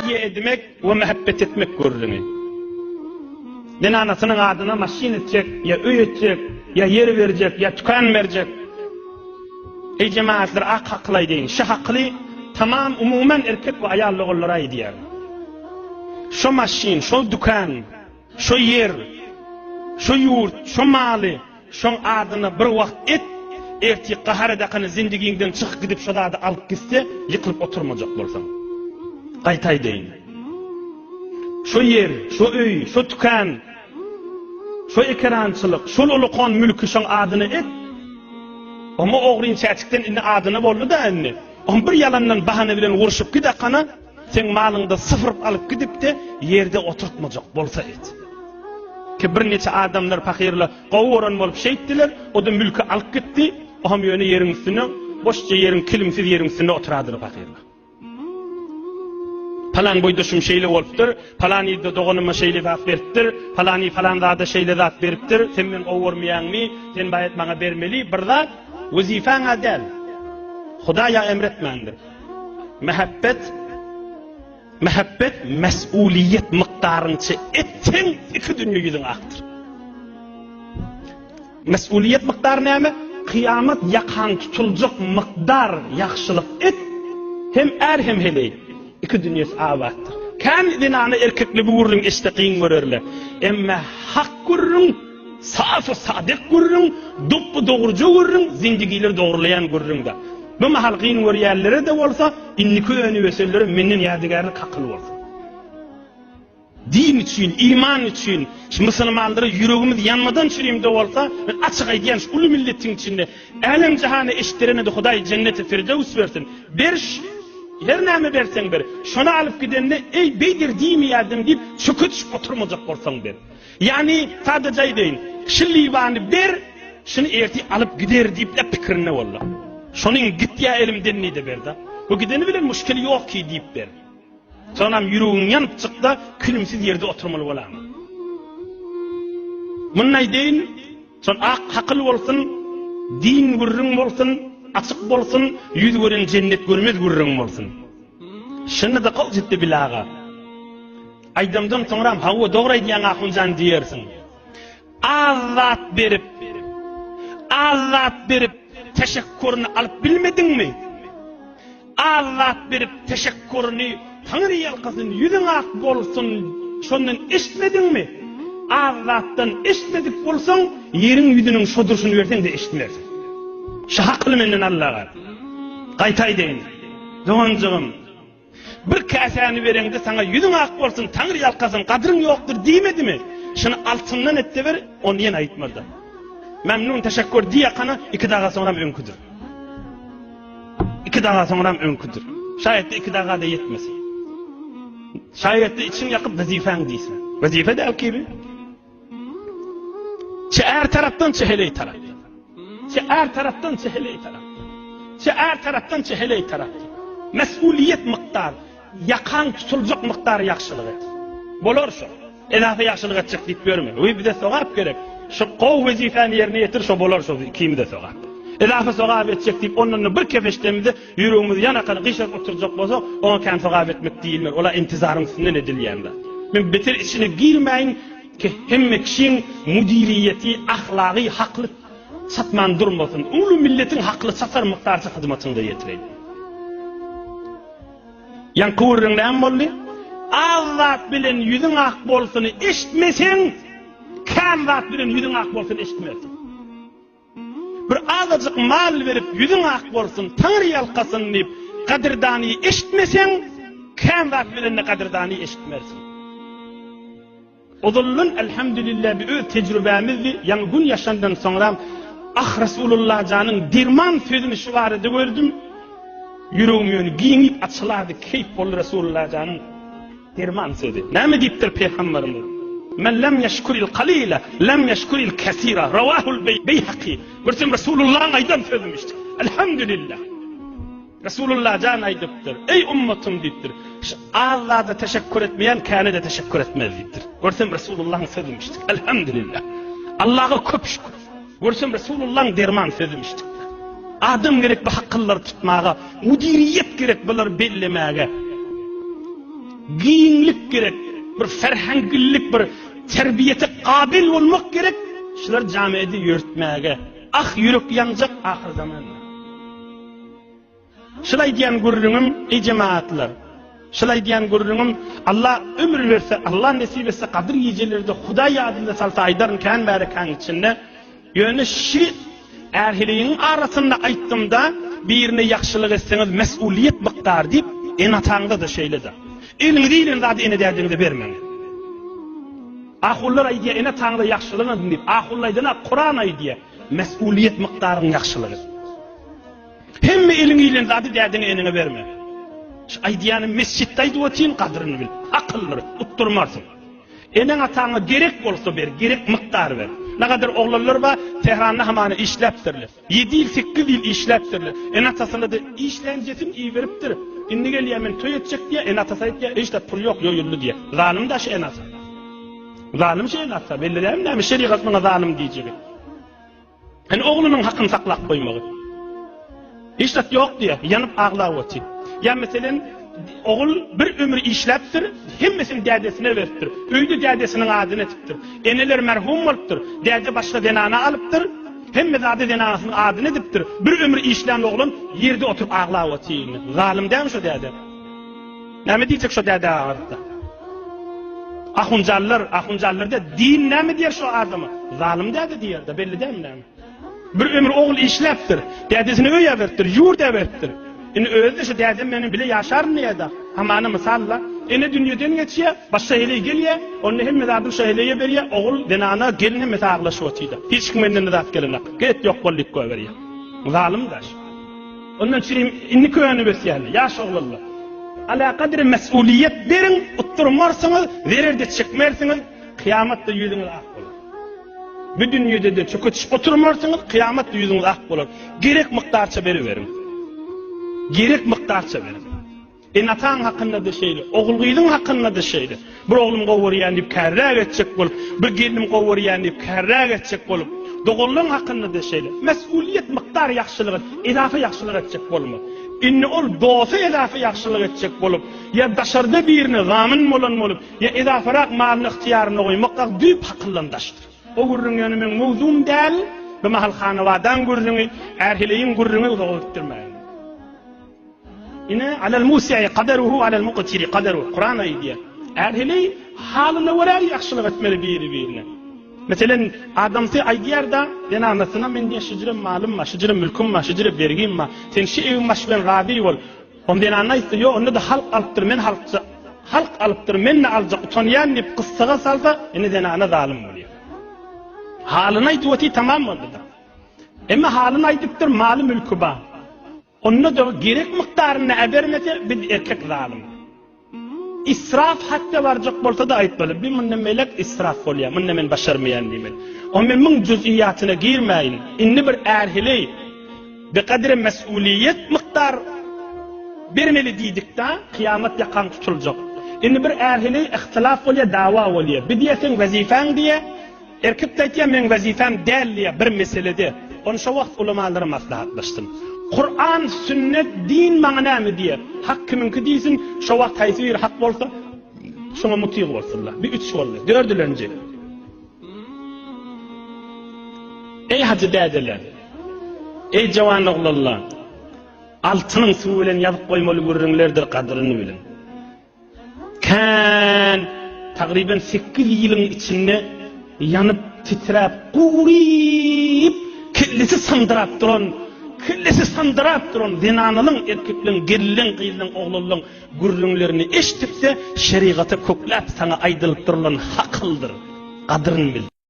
Hediýe edmek we mähebbet etmek gürrüňi. Zenanasynyň adyna maşyn etjek, ýa öý etjek, ýa ýer berjek, ýa tükan berjek. Eý jemagatlar ak hakyl aýdaýyn. Şu hakyly tamam umuman erkek we aýal doganlara aýdýar. Şo maşyn, şo dükan, şo ýer, şo ýurt, şo maly Şoň adyna bir wagt et, ertir gahar edakany zindigiňden çykyp gidip şo zady alyp gitse, ýykylyp oturmajak bolsaň. Gaýta aýdaýyn. Şo ýer, şo öý, şo tükän, şo ekerançylyk, şol ulukan mülki şoň adyna et. Oňa ogryn çäçikden indi adyna boldy-da indi. Oň bir ýalandan bahana bilen urşup git akana, Seň malyňda sypyryp alyp gidipde ýerde oturtmajak bolsa et. Ki birniçe adamlar pahyrla gowy gören bolup şeýtdiler, o-da mülki alyp gitdi, o hem ýöne ýeriň üstünde, boşja ýeriň kilimsiz ýeriň üstünde oturadyr pahyrla. Palan boýdaşym şeýle bolupdyr, palany-da doganyma şeýle zat beripdir, palany falan zada şeýle zat beripdir, sen meni gowy görmeýäňmi, sen baýat maňa bermeli bir zat, wezipäň-ä däl. Hudaý-a emretmändir. Mähebbet Mähebbet mes'uliýet mukdarynça etseň iki dünýe ýüzüň akdyr. Mes'uliýet mukdary näme? Kyýamat ýakaň tutuljak mukdar ýagşylyk et, hem är hem heleý. Iki dünýesi abatdyr. Kän zenana erkekli bu gürrüň eşitse kyn görerler. Emme hak gürrüň, saf-u sadyk gürrüň, dupbu-dogruja gürrüň, zindigileri dogrulaýan gürrüň-de. Bu mahal kyn görýänlere-de bolsa, indiki önüp-ösenlere menden ýadygärlik hakyly bolsun. Din üçin, iman üçin, şu musulmanlara ýüregimiz ýanmadan çürim-de bolsa, men açyk aýdýan, şu uly milletiň içinde älem-jahana eşitdirene-de Hudaý jenneti firdöws bersin. Beriş, her näme berseň ber. Şony alyp gidende, eý, beýdir diýmeýärdim diýip, çöke düşüp oturmajak bolsaň ber. Ýagny, sadaja aýdaýyn, şu liwany ber, şuny ertir alyp gider diýip-le pikirinde boldy. Şonuň gitýä elimden diýde ber-de. Bu gideni bilen muşkili ýok ki diýip ber. Soňam ýüregiň ýanyp çykda, kilimsiz ýerde oturmaly bolama. Muny aýdaýyn, şol ak hakyl bolsun, din gürrüň bolsun, açyk bolsun, ýüz gören jennet görmez gürrüň bolsun. Şunda-da gowy ciddi bil aga. Aýdamdan soňram hawa dogry aýdýaň ahunjan diýersiň. Az zat berip, az zat berip teşekkuryny alyp bilmediňmi? Az zat berip teşekkuryny Taňry ýalkasyn ýüzüň ak bolsun şondan eşitmediňmi? Az zatdan eşitmedik bolsaň ýeriň ýüzüniň şo durşuny berseň-de eşitmersiň. Şu hakyly menden Allaga. Gaýta aýdaýyn. Doganjygym. Bir käsäni bereňde saňa ýüzüň ak bolsun, Taňry ýalkasyn, gadryň ýokdur diýmedimi? Şuny altyndan et-de ber, ony ýene aýtmazlar. Memnun, teşekkür diýakana iki daga soňram öňküdir. Iki daga soňram öňküdir. Şaýatda iki daga-da ýetmesin. Şaýatda içiň ýakyp wezifäň diýse. Wezife däl ki bi. Çe är tarapdan, çe heleý tarapdan. Çe är tarapdan, çe heleý tarapdan. Çe är tarapdan, çe heleý tarapdan. Mes'uliýet mukdar, ýakaň tutuljak mukdar ýagşylyk et. Bolar şo. Edafa ýagşylyk etjek diýip ýörme. Weý bize sogap gerek. Şo gowy wezipeni ýerine ýetir, şo bolar şo ikimize sogap. Edafa sogap etjek diýip ondan-da bir kefeşdemize ýüregimiz ýanakany gyşaryp oturjak bolsak, oňa kän sogap etmek diýilmer. Ola intizaryň üstünden edilýän zat. Men beter içine girmäýin. Ki hemme kişiň müdiriýeti, ahlagy, hakly çatman durmasyn. Uly milletiň hakly çatar mukdarça hyzmatyňda ýetireýin. Ýaňky gürrüň näme boldy? Az zat bilen ýüzüň ak bolsuny eşitmeseň, kän zat bilen ýüzüň ak bolsun eşitmersiň. Bir azajyk mal berip ýüzüň ak bolsun, Taňry ýalkasyn diýip, gadyrdany eşitmeseň, kän zat berende gadyrdany eşitmersiň. Ozaldan elhamdülillah bir öz tejrübämizdi, ýaňy gün ýaşandan soňram ah Resulullah janyň derman sözüni şu barada gördüm. Ýüregim ýöne giňip açylardy, keýp boldy Resulullah janyň derman sözi. Näme diýipdir Pygamberimiz? Men lem ýeşkuril kalile, lem ýeşkuril kesira. Rawahul Beýhaki. Görsem Resulullahyň aýdan sözümişdi. Elhamdülillah. Resulullah jan aýdypdyr, Eý ummatym diýipdir, şu az zada teşekkür etmeýän käne-de teşekkür etmez diýipdir. Görsem Resulullahyň sözümişdik. Elhamdülillah. Allaha köp şükür. Görsem Resulullahyň derman sözümişdik. Adam gerek bu hakyllary tutmaga, müdiriýet gerek bulary bellemäge. Giňlik gerek, bir ferhenglilik, bir terbiýete gabyl bolmak gerek, şular jamiýeti ýörtmäge. Ah, ýürek ýanjak ahyr zamanda. Şul aýdýan gürrüňim, eý jemagatlar, şul aýdýan gürrüňim, Allah ömür berse, Allah nesip etse, gadyr gijelerde Hudaý ýadynda salsa aýdaryn kän bärekäň içinde. Ýöne şi är-heleýiň arasynda aýtdymda, birine ýagşylyk etseňiz mes'uliýet mykdary diýip, ene-ataňda-da şeýle-de. Eliňize ilen zady ene-dädeňize bermäň. Ahunlar aýdýar, ene-ataňyza ýagşylyk ediň diýip. Ahunlar aýdanok, Kuran aýdýar, mes'uliýet mykdaryň ýagşylygy. Hemme eliňe ilen zady dädeňe eneňe berme. Şu aýdýanym mesjitde aýdyp otyryn, gadryny bil. Akyldyr, utdurmarsyň. Eneň ataňa gerek bolsa ber, gerek mukdar ber. Nagadyr oglanlar bar, Tähranda hamana işläpdirler. Ýedi ýyl, sekiz ýyl işläpdirler. Ene atasyna-da işlänjesini iberipdir. Indi gelýär men toý etjek diýýär, ene atasy aýtýar, hiç zat pul ýok, ýoýuldy diýýär. Zalym da şu ene ata. Zalym şu ene ata, belli dälmi näme şerigat muňa zalym diýjegi. Indi oglunyň hakyny saklap goýmagy. Hiç zat ýok diýýär, ýanyp aglap otyr. Ýa meselen, ogul bir ömür işläpdir, hemmesini dädesine beripdir. Öýde dädesiniň adyny etipdir. Eneler merhum bolupdyr. Däde başga zenana alypdyr. Hemme zady zenanasynyň adyny edipdir. Bir ömür işlän oglan ýerde oturyp aglap otyr indi. Zalym dälmi şo däde? Näme diýjek şo dädä agyrtda? Ahunjallar, ahunjallar diýer, din näme diýer şo adama? Zalym däde diýer-de, belli dälmi näme? Bir ömür ogul işläpdir, dädesine öý äberipdir, ýurt äberipdir. Indi özi-de şo dädem meniň bile ýaşaryn diýer-de. Hamana mysal-la. Ene dünýeden geçýär, başga heleý gelýär, onda hemme zadyny şo heleýe berýär, ogul, zenana, gelin hemmesi aglaşyp otyr-da. Hiç kim menden-de zat gelenok. Get ýok bol diýip goýberýär. Zalym-da şu. Ondan çirim indi könüp ösýärler, ýaş oglanlar. Ala kadri mes'uliýet beriň, utdurmarsyňyz, zerer-de çekmersiňiz, kyýamatda ýüzüňiz ak bolar. Bu dünýede-de çöke düşüp oturmarsyňyz, kyýamatda ýüzüňiz ak bolar. Gerek mukdarça beriberiň. Gerek mukdarça beriň. Ene-ataň hakynda-da şeýle, ogul-gyzyň hakynda-da şeýle. Bir oglum gowy görýän diýip kärräk etjek bolup, bir gelnim gowy görýän diýip kärräk etjek bolup, doganlaryň hakynda-da şeýle. Mes'uliýet mukdar ýagşylyk et, edafa ýagşylyk etjek bolma. Indi ol dosa edafa ýagşylyk etjek bolup, ýa daşarda birine zamyn bolan bolup, ýa edafarak malyny ygtyýarynda goýmak dagy düýp hakyldan daşdyr. O gürrüň ýöne meň mowzugym däl, bu mahal hanabadaň gürrüňi, är-heleýiň gürrüňi uzaga gitdirmäýin. Ine, alel musi'i kaderuhu alel muqtiri kaderuhu. Kuran aýdýar. Är-heleý halyna görä ýagşylyk etmeli biri-birine. Meselen, adamsy aýdýar-da, zenanasyna men diýýär, şujra malym bar, şujra mülküm bar, şujra bergim bar. Sen şu egin baş bilen razy bol. Onda zenana aýtsa, ýok, onda-da halk alypdyr, men halkça halk alypdyr, men-de aljak, utanýan diýip gyssaga salsa, indi zenana zalym bolýar. Halyny aýdyp otyr, tamam boldy-da. Emma halyny aýdypdyr, maly-mülki bar. Onda-da gerek mukdarynda äbermese, biz erkek zalym. Israf hatda barjak bolsa-da aýtmaly, bi mundan beýläk israf bolýar, munda men başarmaýan diýmeli. O men muň jüz'iýatyna girmäýin. Indi bir är-heleý bi kadre mes'uliýet mukdar bermeli diýdik-da, kyýamat ýakaň tutuljak. Indi bir är-heleý ihtilaf bolýar, dawa bolýar. Bi diýýär seň wezipäň diýýär, Erkek-de aýtýar, meň wezipäm däl diýýär bir meselede. Ony şo wagt ulamalara maslahatlaşsyn. Kuran, sünnet, din maňa näme diýýär? Hak kimiňki diýsin, şo wagt haýsy biri hak bolsa, şoňa mutyg bolsunlar. Bir üç boldy. Dördülenji. Eý hajy dädeler! Eý jawan oglanlar! Altynyň suwy bilen ýazyp goýmaly gürrüňlerdir gadyryny biliň. Kän, tagryban sekiz ýylyň içinde ýanyp, titräp, guryp, kellesi sandyrap duran, kellesi sandyrap duran zenanalyň, erkekleň, gelinleň, gyzlaň, oglanlaň gürrüňlerini eşdipse, şerigata kökläp saňa aýdylyp durulan hakyldyr. Gadyryn bil.